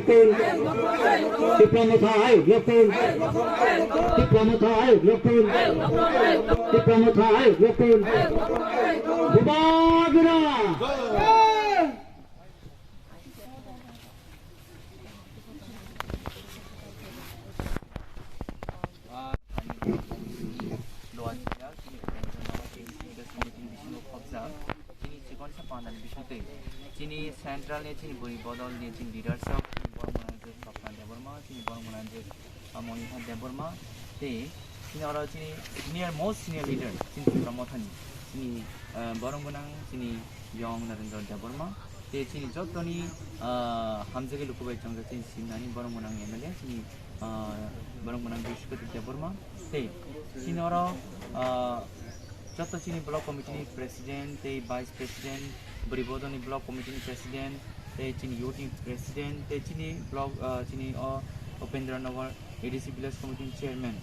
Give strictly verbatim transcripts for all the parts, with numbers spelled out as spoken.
Tipra Motha ayuk lokpin. Tipra Motha ayuk lokpin. Tipra Motha ayuk lokpin. Bubagra. Chini chikon sa panda ni bising twi. Chini central ni chini bwrwi bodol ni chini leaders rok, chini borok mwnang je Swapna Debbarma, chini borok mwnang je, ah, Moniha Debbarma, tei chini oro chini senior, most senior leader chini Tipra Motha ni, chini, ah, borok mwnang chini Yong Narendra Debbarma, tei chini joto ni, ah, hamjagwi luku bai chongjak chini Simna ni borok mwnang M L A chini, ah, borok mwnang Brishaspati Debbarma, tei chini oro, ah, joto chini block committee ni president tei vice president, bwrwi bodol ni block committee ni president, tei chini youth ni president, tei chini block, ah, chini o Upendra Nagar A D C village committee ni chairman,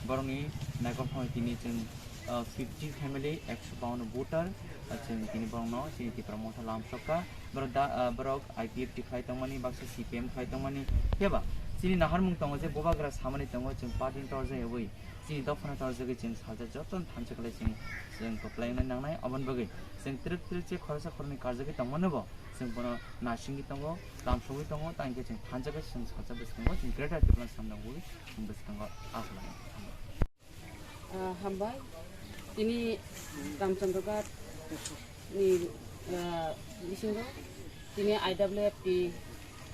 borok ni naikol phano tini chwng, ah, fifty family, ekso bawanno voter, ah, chwng tini borok no chini Tipra Motha lamsokha, borok da, ah, borok I P F T khlai tongmani, baksa C P M khlai tongmani, phiya ba chini naharmung tongo je bubagra samani tongo, chwng party ni torjak yawi, chini dophano torjagwi chwng sajak jotono thansa khlai chwng, chwng kwplai wngnai nangnai. Aboni bagwi chwng twrwk twrwk je khoroksa khoroknwi karjagwi tongmano bo chwng bono nasingwi tongo, lamsogwi tongo, tei hwnkhe chwng thansa khe chwng sajak bwskango chwng Greater Tipraland samno ugwi chwng bwskango akhla. Ah, hambai. Tini Ramchandra Ghat ni, ah, bisingo tini I W F T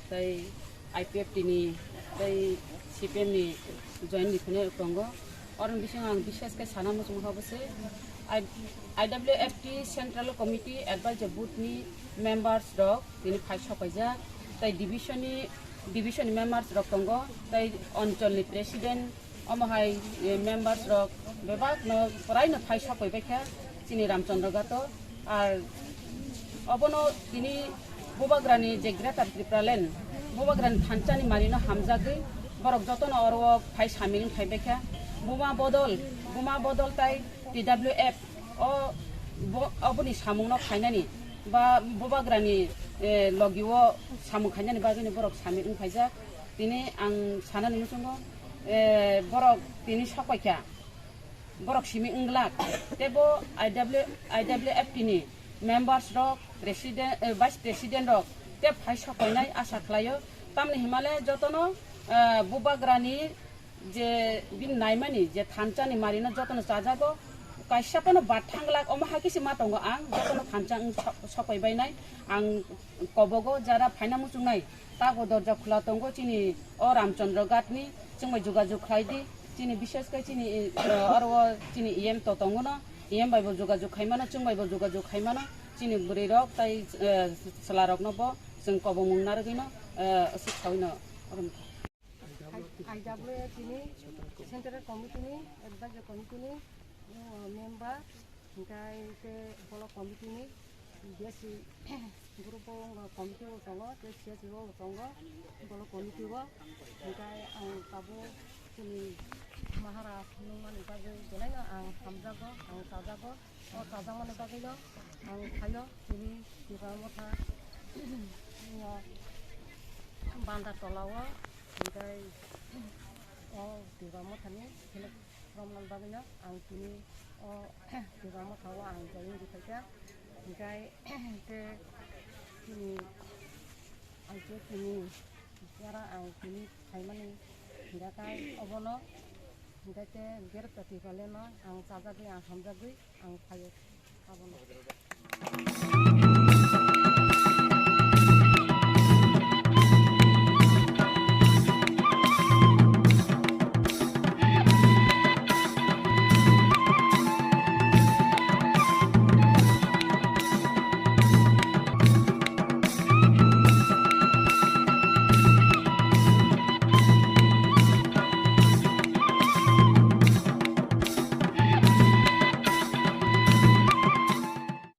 tei I P F T ni tei C P M ni join ni phunai rok tongo. Oro ni bisingo ang bishes khe sana muchung kha bwse I-, I W F T Central Committee Advisory Board ni members rok tini phai sok paijak, tei division ni, division ni members rok tongo, tei onchol ni president, omo hai, eh, members rok bebak no porai no phai sok pai baikha chini Ramchandra Ghat o. Ar obono tini bubagrani je Greater Tipraland, bubagrani thansa ni mari no hamjagwi borok jotono oro o phai samil wng phai baikha. Buma bodol, buma bodol tai T W F o bo-, oboni samung no khainani ba bubagrani, eh, logi o samung khainani bagwi no borok samil wng phaijak. Tini ang sanani muchungo, eh, borok tini sok paikha. Borok simi wng glak, tei bo I W, I W F T ni members rok, president, eh, vice president rok tei phai sok painai asa khlaio. Tamni himale jotono, eh, bubagrani je bini naimani je thansa ni mari no jotono chajago, kaisa phano bad thang glak, omo hai khe se ma tongo ang, jotono thansa wng sok, sok pai bainai ang kobogo jara phaina muchungnai. Tago dorja khula tongo chini o Ramchandra Ghat ni, chwng bai jogajog khlai di. Chini bishes khe chini, eh, oro o chini E M to tongo no, E M bai bo jogajog khai mano, chwng bai bo jogajog khai mano. Chini bwrwi rok tai, eh, chwla rok no bo chwng kobongmung narwgwi no, eh, aswk saui no. I W F T ni Central Committee ni Advisory Committee ni, uh, member, hingkai te Block Committee ni B S C group o wngkha committee o tongo, tei C S C o tongo, Block Committee o. Hingkai ang tabuk chini Maharaj nungmani bagwi belaino ang hamjago, ang chajago. O chajakmani bagwino ang phaio chini Tipra Motha, o Banda tola o, hingkai o Tipra Mothani select romnani bagwino ang tini o Tipra Motha o ang join di phaikha. Hingkai te chini, ang khe tini jara ang tini phaimani hingkha obono, hingkha khe Greater Tipraland no ang chajagwi, ang hamjagwi ang phaio abono.